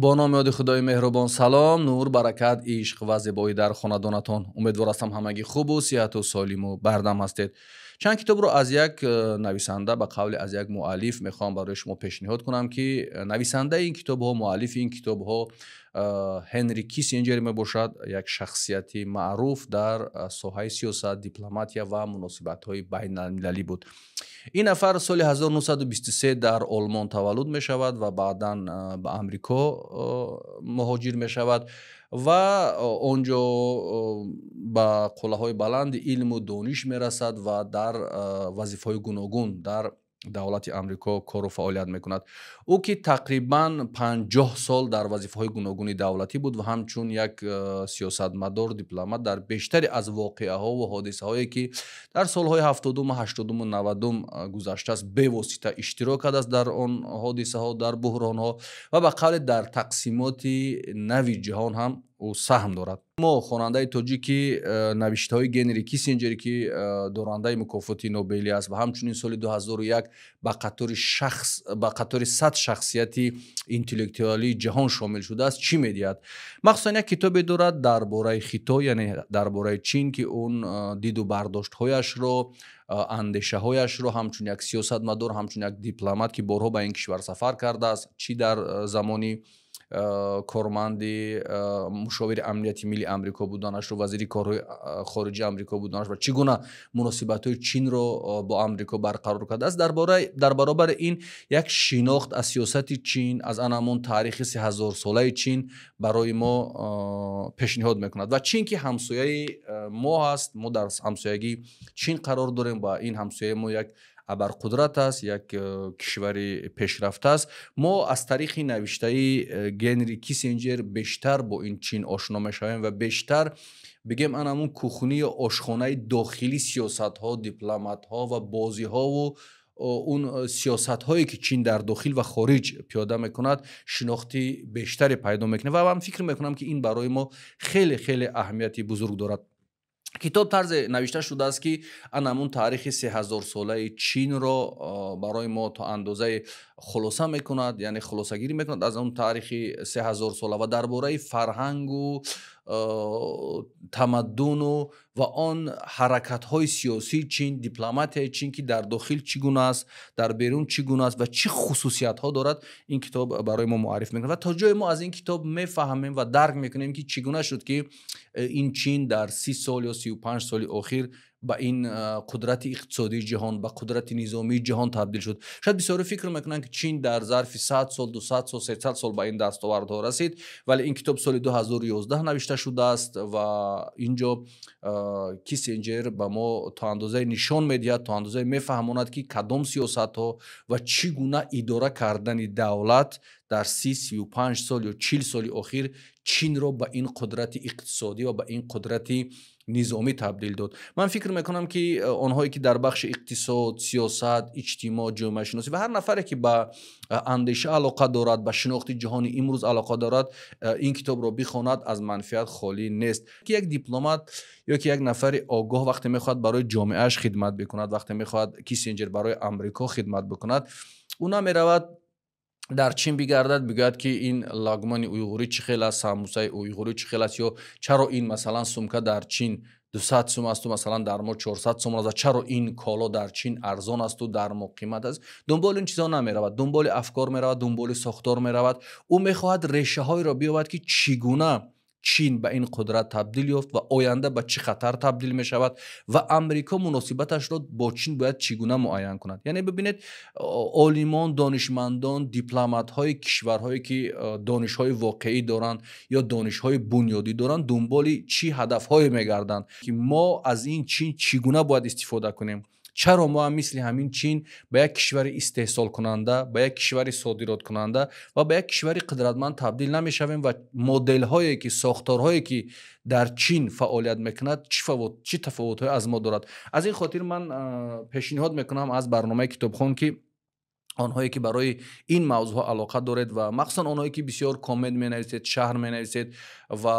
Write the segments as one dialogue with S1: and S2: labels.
S1: Бо номи ёди Худои меҳрубон. Салом, нур, баракат, ишқ ва зебоӣ дар хонадонатон. Умедвор ҳастам, ҳамагӣ хубу сиҳату солиму бардам ҳастед. Чанд китобро аз як нависанда, ба қавле, аз як муаллиф мехоҳам барои шумо пешниҳод кунам, ки нависандаи ин китобҳо, муаллифи ин китобҳо Ҳенри Киссинҷер мебошад, як шахсияти маъруф дар соҳаи сиёсат, дипломатия ва муносибатҳои байналмилалӣ буд. Ин нафар соли 1923 дар Олмон таваллуд мешавад ва баъдан ба Амрико муҳоҷир мешавад ва он ҷо ба қуллаҳои баланди илму дониш мерасад ва дар вазифаҳои гуногун дар давлати Амрико кору фаъолият мекунад. Ӯ ки тақрибан 50 сол дар вазифаҳои гуногуни давлатӣ буд ва ҳамчун як сиёсатмадор, дипломат дар бештари аз воқеаҳо ва ҳодисаҳое, ки дар солҳои 70-уму 80-уму 90-ум гузаштааст, бевосита иштирок кардааст дар он ҳодисаҳо, дар буҳронҳо ва, ба қавле, дар тақсимоти нави ҷаҳон ҳам ӯ саҳм дорад. Мо, хонандаи тоҷики, навиштаҳои Генри Киссинҷер, ки дорандаи мукофоти Нобелӣ аст ва ҳамчунин соли 2001 ба қатори шахс, ба қатори 100 шахсияти интеллектуалии ҷаҳон шомил шудааст, чӣ медиҳад? Махсусан як китобе дорад дар бораи Хитой, яъне дар бораи Чин, ки он диду бардоштҳояшро, андешаҳояшро ҳамчун як сиёсатмадор, ҳамчун як дипломат, ки борҳо ба ин кишвар сафар кардааст, чӣ дар замони корманди мушовири амнияти миллии Амрико буданашро, вазири корҳои хориҷии Амрико буданаш ва чӣ гуна муносибатҳои Чинро бо Амрико барқарор кардааст. Дар баробари ин як шинохт аз сиёсати Чин, аз ана ҳамон таърихи 3000-солаи Чин барои мо пешниҳод мекунад. Ва Чин, ки ҳамсояи мо ҳаст, мо дар ҳамсоягии Чин қарор дорем ва ин ҳамсояи мо як абарқудрат аст, як кишвари пешрафта аст. Мо аз тариқи навиштаи Генри Киссинҷер бештар бо ин Чин ошно мешавем ва бештар, бигем, ана ҳамун кухни ё ошхонаи дохили сиёсатҳо, дипломатҳо ва бозиҳову он сиёсатҳое, ки Чин дар дохил ва хориҷ пиёда мекунад, шинохти бештаре пайдо мекунем. Ва ман фикр мекунам, ки ин барои мо хеле, хеле аҳамияти бузург дорад. Китоб тарзе навишта шудааст, ки ана ҳамун таърихи 3000-солаи Чинро барои мо то андозае хулоса мекунад, яъне хулосагирӣ мекунад аз он таърихи 3000-сола ва дар бораи фарҳангу тамаддуну ва он ҳаракатҳои сиёсии Чин, дипломатияи Чин, ки дар дохил чӣ гуна аст, дар берун чӣ гуна аст ва чӣ хусусиятҳо дорад, ин китоб барои мо муарриф мекунад. Ва то ҷое мо аз ин китоб мефаҳмем ва дарк мекунем, ки чӣ гуна шуд, ки ин Чин дар 30 сол ё 35 соли охир ба ин қудрати иқтисодии ҷаҳон, ба қудрати низомии ҷаҳон табдил шуд. Шояд бисёре фикр мекунанд, ки Чин дар зарфи 100 сол, 200 сол, 300 сол ба ин дастовардҳо расид, вале ин китоб соли 2011 навишта шудааст ва ин ҷо Киссинҷер ба мо то андозае нишон медиҳад, то андозае мефаҳмонад, ки кадом сиёсатҳо ва чӣ гуна идора кардани давлат дар 30, 35 сол ё 40 соли охир Чинро ба ин қудрати иқтисодӣ ва ба ин қудрати низомӣ табдил дод. Ман фикр мекунам, ки онҳое, ки дар бахши иқтисод, сиёсат, иҷтимоъ, ҷомеашиносӣ ва ҳар нафаре, ки ба андеша алоқа дорад, ба шинохти ҷаҳони имрӯз алоқа дорад, ин китобро бихонад, аз манфиат холӣ нест. Ки як дипломат ё ки як нафари огоҳ вақте мехоҳад барои ҷомеааш хидмат бикунад, вақте мехоҳад Киссинҷер барои Амрико хидмат бикунад, ӯ намеравад дар Чин бигардад, бигӯяд, ки ин лагмони уйғурӣ чӣ хел аст, самбусаи уйғурӣ чӣ хел аст ё чаро ин, масалан, сумка дар Чин 200 сум асту, масалан, дар мо 400 сум аст ва чаро ин коло дар Чин арзон асту дар мо қимат аст. Дунболи ин чизҳо намеравад, дунболи афкор меравад, дунболи сохтор меравад. Ӯ мехоҳад решаҳоеро биёбад, ки чӣ гуна Чин ба ин қудрат табдил ёфт ва оянда ба чӣ хатар табдил мешавад ва Амрико муносибаташро бо Чин бояд чӣ гуна муайян кунад. Яъне бибинед, олимон, донишмандон, дипломатҳои кишварҳое, ки донишҳои воқеӣ доранд ё донишҳои бунёдӣ доранд, дунболи чӣ ҳадафҳое мегарданд, ки мо аз ин Чин чӣ гуна бояд истифода кунем, чаро мо ҳам мисли ҳамин Чин ба як кишвари истеҳсолкунанда, ба як кишвари содироткунанда ва ба як кишвари қудратманд табдил намешавем ва моделҳое ки, сохторҳое ки дар Чин фаъолият мекунад, чӣ тафовутҳое аз мо дорад. Аз ин хотир ман пешниҳод мекунам аз барномаи Китобхон, ки Онҳое, ки барои ин мавзӯъҳо алоқа доред ва махсусан онҳое, ки бисёр коммент менависед, шарҳ менависед ва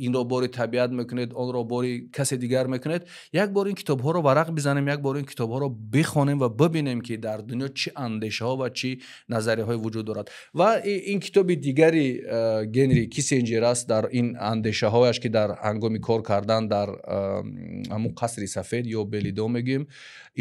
S1: инро бори табиат мекунед, онро бори касе дигар мекунед, як бор ин китобҳоро варақ бизанем, як бор ин китобҳоро бихонем ва бибинем, ки дар дунё чӣ андешаҳо ва чӣ назарияҳое вуҷуд дорад. Ва ин китоби дигари Генри Киссинҷер аст, дар ин андешаҳояш, ки дар ҳангоми кор кардан дар ҳамун Қасри Сафед ё Белый дом мегӯем,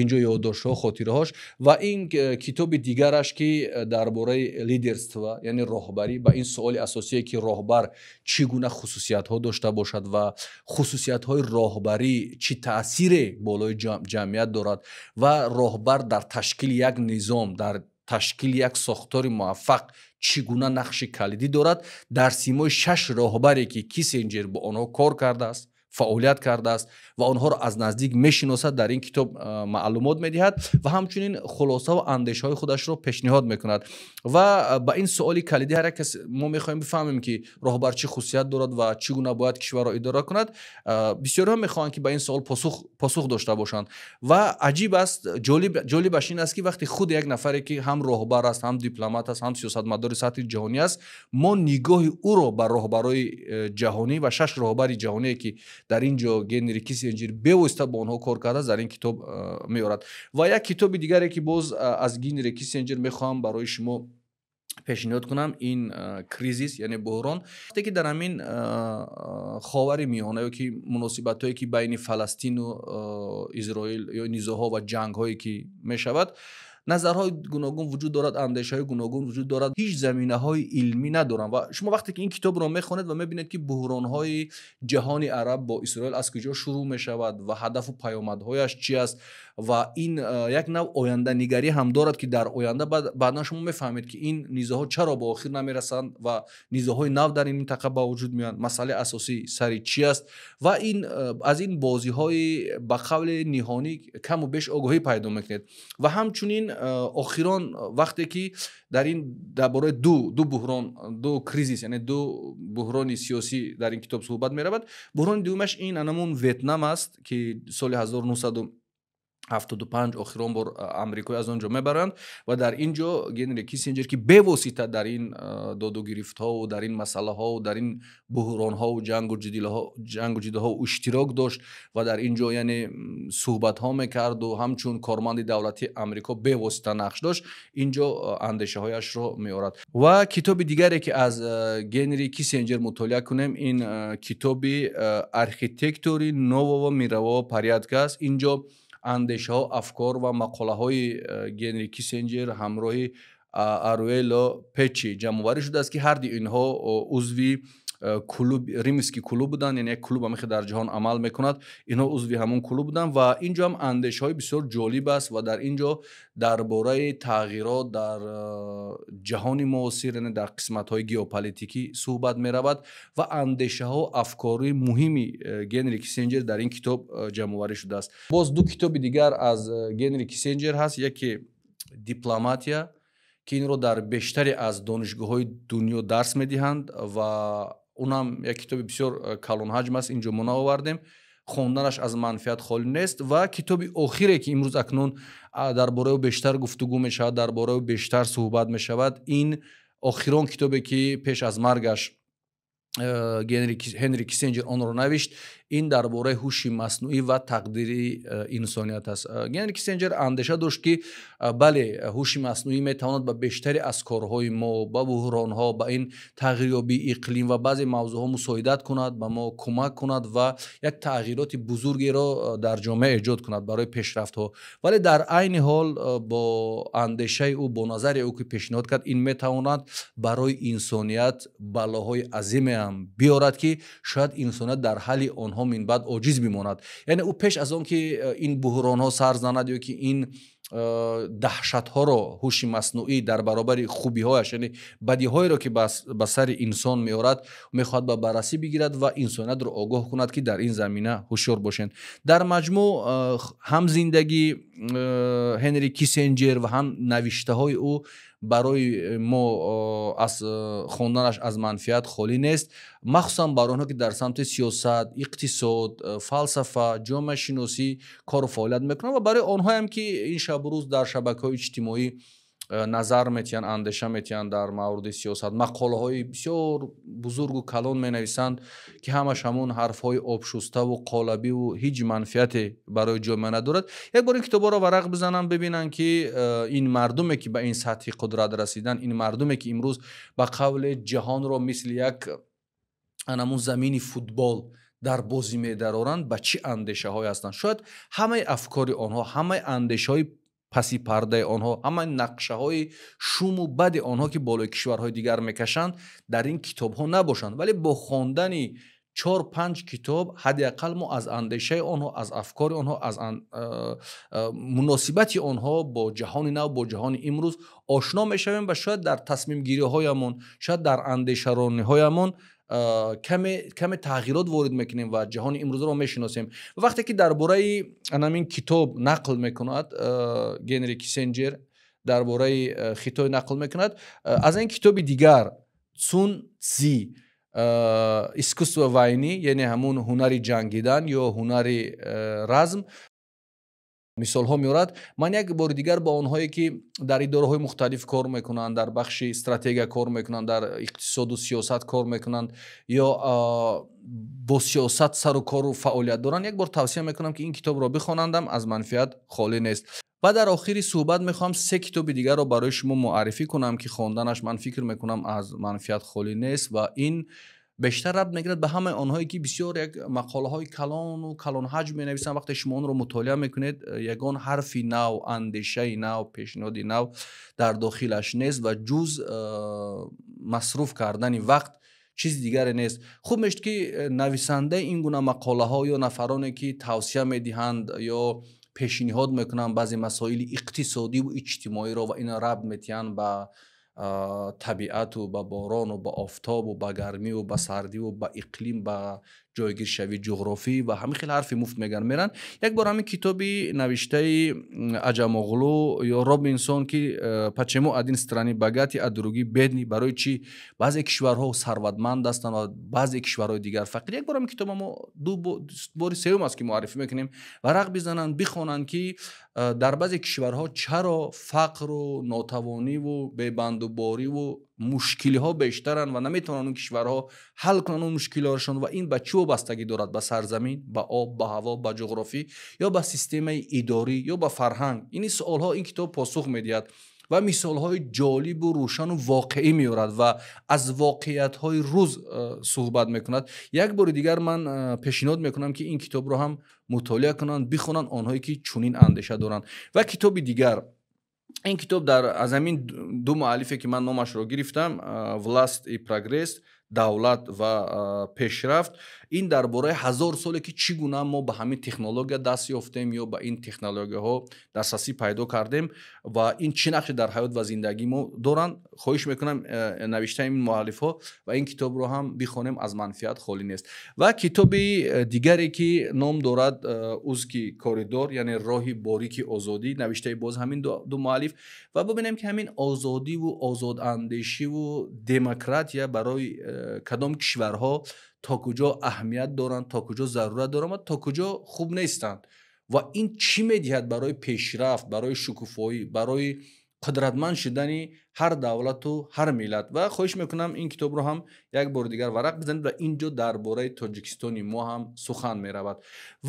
S1: инҷо ёддоштҳо, хотираҳош. Ва ин китоби дигараш, ки дар бораи лидерство, яъне роҳбарӣ, ба ин суоли асосие, ки роҳбар чӣ гуна хусусиятҳо дошта бошад ва хусусиятҳои роҳбарӣ чӣ таъсире болои ҷамъият дорад ва роҳбар дар ташкили як низом, дар ташкили як сохтори муваффақ чӣ гуна нақши калидӣ дорад, дар симои шаш роҳбаре, ки Киссинҷер бо онҳо кор кардааст, фаъолият кардааст ва онҳоро аз наздик мешиносад, дар ин китоб маълумот медиҳад ва ҳамчунин хулосаву андешаҳои худашро пешниҳод мекунад. Ва ба ин суоли калидӣ ҳар як кас мо мехоҳем бифаҳмем, ки роҳбар чӣ хусусият дорад ва чӣ гуна бояд кишварро идора кунад. Бисёриҳо мехоҳанд, ки ба ин суол посух дошта бошанд. Ва аҷиб аст, ҷолибаш ин аст, ки вақте худ як нафаре, ки ҳам роҳбар аст, ҳам дипломат аст, ҳам сиёсатмадори сатҳи ҷаҳонӣ аст, мо нигоҳи ӯро ба роҳбарои ҷаҳонӣ ва шаш роҳбари ҷаҳоние, ки дар ин ҷо Генри Киссинҷер бевосита бо онҳо кор кардааст, дар ин китоб меорад. Ва як китоби дигаре, ки боз аз Генри Киссинҷер мехоҳам барои шумо пешниҳод кунам, ин «Кризис», яъне буҳрон. Вақте ки дар ҳамин Ховари Миёна ё ки муносибатҳое, ки байни Фаластину Изроил ё низоъҳо ва ҷангҳое, ки мешавад, назарҳои гуногун вуҷуд дорад, андешаҳои гуногун вуҷуд дорад, ҳеҷ заминаҳои илмӣ надоранд. Ва шумо вақте ки ин китобро мехонед ва мебинед, ки буҳронҳои ҷаҳони араб бо Исроил аз куҷо шурӯъ мешавад ва ҳадафу паёмадҳояш чи аст, ва ин як нав оянданигарӣ ҳам дорад, ки дар оянда баъдан шумо мефаҳмед, ки ин низоъҳо чаро ба охир намерасанд ва низоъҳои нав дар ин минтақа ба вуҷуд меоянд, масъалаи асосӣ сари чӣ аст. Ва ин аз ин бозиҳои ба қавли ниҳонӣ каму беш огоҳӣ пайдо мекунед. Ва ҳамчунин охирон вақте ки дар ин дар бораи ду буҳрон, ду кризис, яъне ду буҳрони сиёсӣ дар ин китоб суҳбат меравад. Буҳрони дуюмаш ин анамун Ветнам аст, ки соли 1975 охирон бор амрикоӣ аз он ҷо мебаранд. Ва дар ин ҷо Генри Киссинҷер, ки бевосита дар ин додугирифтҳову дар ин масъалаҳову дар ин буҳронҳову ҷангу ҷидолҳо иштирок дошт ва дар ин ҷо, яъне, суҳбатҳо мекарду ҳамчун корманди давлати Амрико бевосита нақш дошт, ин ҷо андешаҳояшро меорад. Ва китоби дигаре, ки аз Генри Киссинҷер мутолиа кунем, ин китоби «Архитекторы нового мирового порядка» аст. Ин ҷо андешаҳо, афкор ва мақолаҳои Генри Киссинҷер ҳамроҳи Аурео Печчи ҷамъоварӣ шудааст, ки ҳарди инҳо узви клуб, Римский клуб буданд, яъне як клуб ҳамихе дар ҷаҳон амал мекунад, инҳо узви ҳамон клуб буданд. Ва ин ҷо ҳам андешаҳои бисёр ҷолиб аст ва дар ин ҷо дар бораи тағйирот дар ҷаҳони муосир, яъне дар қисматҳои геополитикӣ суҳбат меравад ва андешаҳо, афкори муҳими Генри Киссинҷер дар ин китоб ҷамъоварӣ шудааст. Боз ду китоби дигар аз Генри Киссинҷер ҳаст. Яке «Дипломатия», ки инро дар бештаре аз донишгоҳҳои дунё дарс медиҳанд ва унам як китоби бисёр калонҳаҷм аст, инҷо мо наовардем, хонданаш аз манфиат холӣ нест. Ва китоби охире, ки имрӯз акнун дар бораи ӯ бештар гуфтугӯ мешавад, дар бораи ӯ бештар суҳбат мешавад, ин охирон китобе, ки пеш аз маргаш Генри Киссинҷер онро навишт, ин дар бораи ҳуши маснуӣ ва тақдири инсоният аст. Генри Киссинҷер андеша дошт, ки бале, ҳуши маснуӣ метавонад ба бештаре аз корҳои мо, ба буҳронҳо, ба ин тағйирёбии иқлим ва баъзе мавзӯъҳо мусоидат кунад, ба мо кӯмак кунад ва як тағйироти бузургеро дар ҷомеа эҷод кунад барои пешрафтҳо. Вале дар айни ҳол, бо андешаи ӯ, бо назари ӯ, ки пешниҳод кард, ин метавонад барои инсоният балоҳои азимеам биёрад, ки шояд инсоният дар ҳалли онҳо минбаъд оҷиз бимонад. Яъне ӯ пеш аз он ки ин буҳронҳо сар занад ё ки ин даҳшатҳоро ҳуши маснуӣ дар баробари хубиҳояш, яъне бадиҳоеро, ки ба сари инсон меорад, мехоҳад ба баррасӣ бигирад ва инсониятро огоҳ кунад, ки дар ин замина ҳушёр бошед. Дар маҷмӯъ, ҳам зиндагии Ҳенри Киссинҷер ва ҳам навиштаҳои ӯ барои мо аз хонданаш аз манфиат холӣ нест, махсусан барои онҳо, ки дар самти сиёсат, иқтисод, фалсафа, ҷомеашиносӣ кору фаъолият мекунанд ва барои онҳоям, ки ин шабу рӯз дар шабакаҳои иҷтимоӣ Назар метиҳанд, андеша метиҳанд дар мавриди сиёсат, мақолаҳои бисёр бузургу калон менависанд, ки ҳамаш ҳамун ҳарфҳои обшуставу қолабиву ҳеҷ манфиате барои ҷомеа надорад. Як бор ин китобҳоро варақ бизананд, бибинанд, ки ин мардуме, ки ба ин сатҳи қудрат расиданд, ин мардуме, ки имрӯз ба қавле ҷаҳонро мисли як анамун замини футбол дар бозӣ медароранд, ба чӣ андешаҳое ҳастанд. Шояд ҳамаи афкори онҳо, ҳамаи андешаҳои паси пардаи онҳо, ҳамаи нақшаҳои шуму бади онҳо, ки болои кишварҳои дигар мекашанд, дар ин китобҳо набошанд, вале бо хондани чор панҷ китоб ҳадди ақал мо аз андешаи онҳо, аз афкори онҳо, аз муносибати онҳо бо ҷаҳони нав, бо ҷаҳони имрӯз ошно мешавем ва шояд дар тасмимгириҳоямон, шояд дар андешарониҳоямон каме тағйирот ворид мекунем ва ҷаҳони имрӯзро мешиносем. Вақте ки дар бораи анамин китоб нақл мекунад, Генри Киссинҷер дар бораи Хитой нақл мекунад, аз ин китоби дигар, Сун Цзи, «Искусство войны», яъне ҳамун ҳунари ҷангидан ё ҳунари разм, мисолҳо меорад. Ман як бори дигар ба онҳое, ки дар идораҳои мухталиф кор мекунанд, дар бахши стратегия кор мекунанд, дар иқтисоду сиёсат кор мекунанд ё бо сиёсат сару кору фаъолият доранд, як бор тавсия мекунам, ки ин китобро бихонандам, аз манфиат холӣ нест. Ва дар охири суҳбат мехоҳам се китоби дигарро барои шумо муаррифӣ кунам, ки хонданаш, ман фикр мекунам, аз манфиат холӣ нест ва ин бештар рабт мегирад ба ҳамаи онҳое, ки бисёр як мақолаҳои калону калонҳаҷм менависанд. Вақте шумо онро мутолиа мекунед, ягон ҳарфи нав, андешаи нав, пешниҳоди нав дар дохилаш нест ва ҷуз масруф кардани вақт чизи дигаре нест. Хуб мешуд, ки нависандаи ин гуна мақолаҳо ё нафароне, ки тавсия медиҳанд ё пешниҳод мекунанд баъзе масоили иқтисодиву иҷтимоиро ва ина рабт метиҳанд ба табиату ба борону ба офтобу ба гармиву ба сардиву ба иқлим, ба ҷойгиршавии ҷуғрофӣ ва ҳамин хел ҳарфи муфт меган меранд, як бор ҳамин китоби навиштаи Аҷамоғлу ё Робинсон, ки «Почему одни страны богатые, а другие бедные», барои чӣ баъзе кишварҳо сарватманд ҳастанд ва баъзе кишварҳои дигар фақир, як бор ҳамин китоба мо ду бори сеюм аст, ки муаррифӣ мекунем, варақ бизананд, бихонанд, ки дар баъзе кишварҳо чаро фақру нотавониву бебандубориву мушкилиҳо бештаранд ва наметавонанд он кишварҳо ҳал кунанд он мушкилиҳошон ва ин ба чӣ вобастагӣ дорад: ба сарзамин, ба об, ба ҳаво, ба ҷуғрофӣ ё ба системаи идорӣ ё ба фарҳанг. Ини суолҳо ин китоб посух медиҳад ва мисолҳои ҷолибу рӯшану воқеӣ меорад ва аз воқеиятҳои рӯз суҳбат мекунад. Як бори дигар ман пешниҳод мекунам, ки ин китобро ҳам мутолиа кунанд, бихонанд онҳое, ки чунин андеша доранд. Ва китоби дигар, ин китоб дар аз ҳамин ду муаллифе, ки ман номашро гирифтам, «Власть и прогресс», давлат ва пешрафт. Ин дар бораи 1000 соле, ки чӣ гуна мо ба ҳамин технология даст ёфтем ё ба ин технологияҳо дастрасӣ пайдо кардем ва ин чӣ нақше дар ҳаёт ва зиндагии мо доранд. Хоҳиш мекунам, навиштаи ин муаллифҳо ва ин китобро ҳам бихонем, аз манфиат холӣ нест. Ва китоби дигаре, ки ном дорад «Узкий коридор», яъне роҳи борики озодӣ, навиштаи боз ҳамин ду муаллиф, ва бибинем, ки ҳамин озодиву озодандешиву демократия барои кадом кишварҳо то куҷо аҳамият доранд, то куҷо зарурат доранд ва то куҷо хуб нестанд ва ин чӣ медиҳад барои пешрафт, барои шукуфоӣ, барои қудратманд шудани ҳар давлату ҳар миллат. Ва хоҳиш мекунам, ин китобро ҳам як бори дигар варақ бизанед ва ин ҷо дар бораи Тоҷикистони мо ҳам сухан меравад.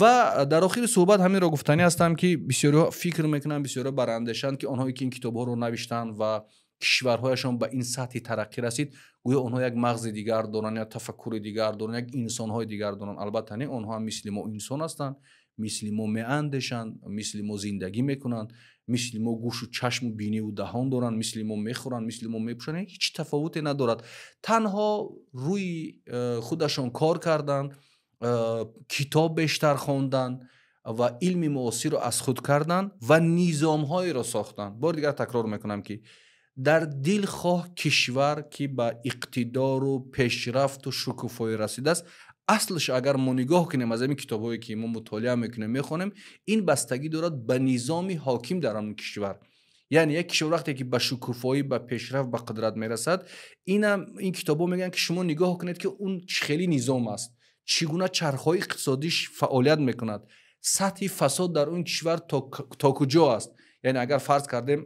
S1: Ва дар охири суҳбат ҳаминро гуфтанӣ ҳастам, ки бисёриҳо фикр мекунанд, бисёриҳо барандешанд, ки онҳое, ки ин китобҳоро навиштанд ва кишварҳояшон ба ин сатҳи тараққӣ расид, гӯё онҳо як мағзи дигар доранд, як тафаккури дигар доранд, як инсонҳои дигар доранд. Албатта не, онҳо ҳам мисли мо инсон ҳастанд, мисли мо меандешанд, мисли мо зиндагӣ мекунанд, мисли мо гӯшу чашму биниву даҳон доранд, мисли мо мехӯранд, мисли мо мепӯшанд, ҳеҷ тафовуте надорад. Танҳо рӯи худашон кор карданд, китоб бештар хонданд ва илми муосирро аз худ карданд ва низомҳоеро сохтанд. Бори дигар такрор мекунам, ки дар дилхоҳ кишвар, ки ба иқтидору пешрафту шукуфоӣ расидааст, аслаш, агар мо нигоҳ кунем, аз ҳамин китобҳое, ки мо мутолиа мекунем, мехонем, ин бастагӣ дорад ба низоми ҳоким дар ҳамон кишвар. Яъне як кишвар вақте ки ба шукуфоӣ, ба пешрафт, ба қудрат мерасад, инам ин китобҳо мегӯянд, ки шумо нигоҳ кунед, ки он чӣ хели низом аст, чӣ гуна чархҳои иқтисодиш фаъолият мекунад, сатҳи фасод дар он кишвар то куҷо аст. Яъне агар фарз кардем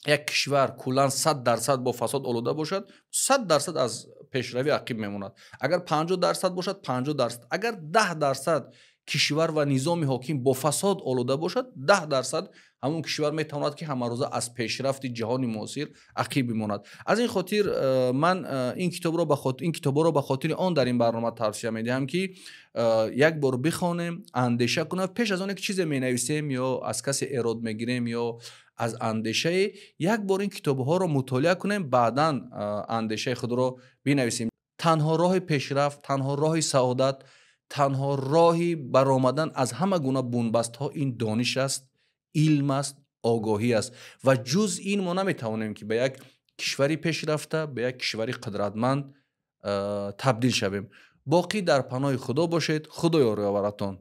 S1: Як кишвар куллан 100% бо фасод олуда бошад, 100% аз пешравӣ ақиб мемонад. Агар 50% бошад, 50%. Агар 10% кишвар ва низоми ҳоким бо фасод олуда бошад, 10% ҳамон кишвар метавонад, ки ҳамарӯза аз пешрафти ҷаҳони муосир ақиб бимонад. Аз ин хотир ман ин китобҳоро ба хотири он дар ин барнома тавсия медиҳам, ки як бор бихонем, андеша кунем пеш аз оне ки чизе менависем ё аз касе эрод мегирем ё аз андешае. Як бор ин китобҳоро мутолиа кунем, баъдан андешаи худро бинависем. Танҳо роҳи пешрафт, танҳо роҳи саодат, танҳо роҳи баромадан аз ҳама гуна бунбастҳо ин дониш аст, илм аст, огоҳӣ аст ва ҷуз ин мо наметавонем, ки ба як кишвари пешрафта, ба як кишвари қудратманд табдил шавем. Боқӣ дар паноҳи Худо бошед. Худо ёру ёваратон.